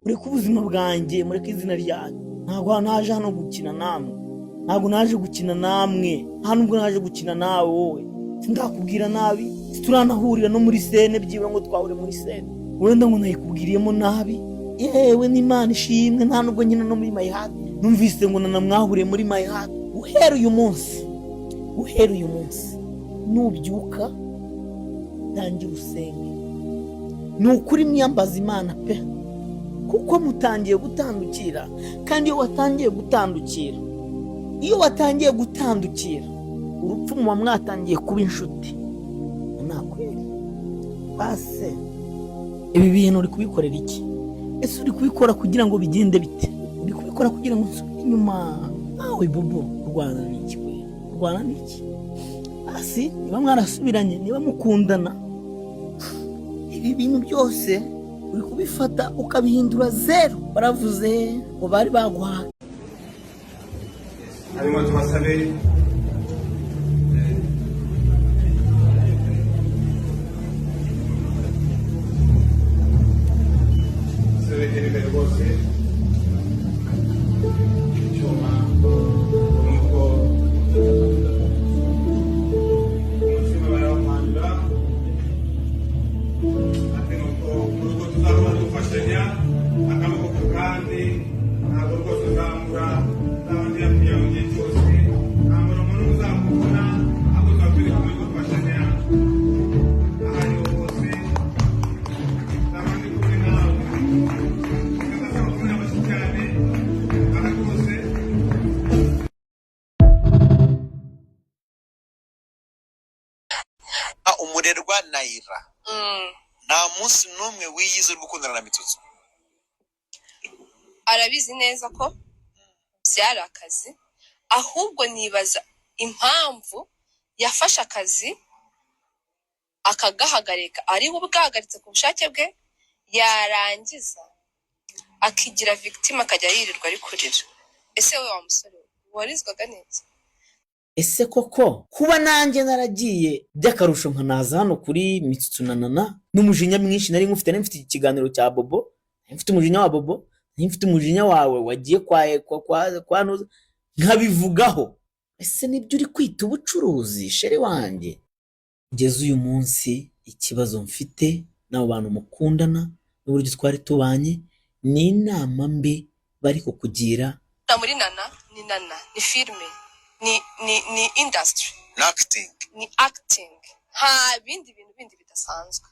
Mureke ubuzima bwanjye, mureke izina ryanyu. Ntabwo naje hano gukina namwe, ntabwo naje gukina namwe, nta nubwo naje gukina nawe. Wowe sindakubwira nabi, turanahurira no muri scene, byibura ngo twahure muri scene, wenda ngo nayikubwiriyemo nabi. Yewe, n'Imana ishimwe, nta nubwo nyine no muri My Heart numvise ngo nanamwahuriye muri My Heart. Guhera uyu munsi, guhera uyu munsi, nubyuka tangira usenge. Ni ukuri, mwiyambaza Imana pe, kuko mutangiye gutandukira. Kandi iyo watangiye gutandukira, iyo watangiye gutandukira urupfu, muba mwatangiye kuba inshuti. Nakweri base, ibi bintu uri kubikorera iki? Ese uri kubikora kugira ngo bigende bite? Uri kubikora kugira ngo nsubire inyuma nawe? Bobo, urwana n'iki we? Urwana n'iki? Hasi niba mwarasubiranye, niba mukundana, ibi bintu byose uri kubifata ukabihindura zero. Baravuze ngo bari baguhaye. Hanyuma tubasabe sabe imbere rwose icyuma, nuko umutsima barawumanura. Ati nuko mu rugo tuzahora dufashanya akaboko ku kandi, ntabwo rwose uzambura, nzaba ndi hafi yawe igihe cyose, nta murongo n'umwe uzakubona, ahubwo tuzaba turi kumwe dufashanya aho ariho hose, nzaba ndi kumwe nawe. Ndasaba kumwe n'abashyi cyane aha rwose. Umurerwa Nayira, nta munsi n'umwe wiyize uri gukundana na Mitsutsu? Arabizi neza ko byari akazi, ahubwo nibaza impamvu yafashe akazi akagahagarika, ari we ubwahagaritse ku bushake bwe, yarangiza akigira victim, akajya yirirwa ari kurira. Ese we wa musore we, warizwaga neza? Ese koko kuba nanjye naragiye by'akarusho nkanaza hano kuri Mitsutsu na Nana n'umujinya mwinshi nari ngufite, nari mfite ikiganiro cya Bobo, nari mfite umujinya wa Bobo, nari mfite umujinya wawe wagiye kwa Nuza, nkabivugaho, ese nibyo uri kwita ubucuruzi, chéri wanjye? Kugeza uyu munsi ikibazo mfite n'abo bantu mukundana n'uburyo twari tubanye ni inama mbi bari kukugira. Na muri Nana, ni Nana, ni filime, ni industry. Ni acting. Ni acting, nta bindi bintu bindi bidasanzwe.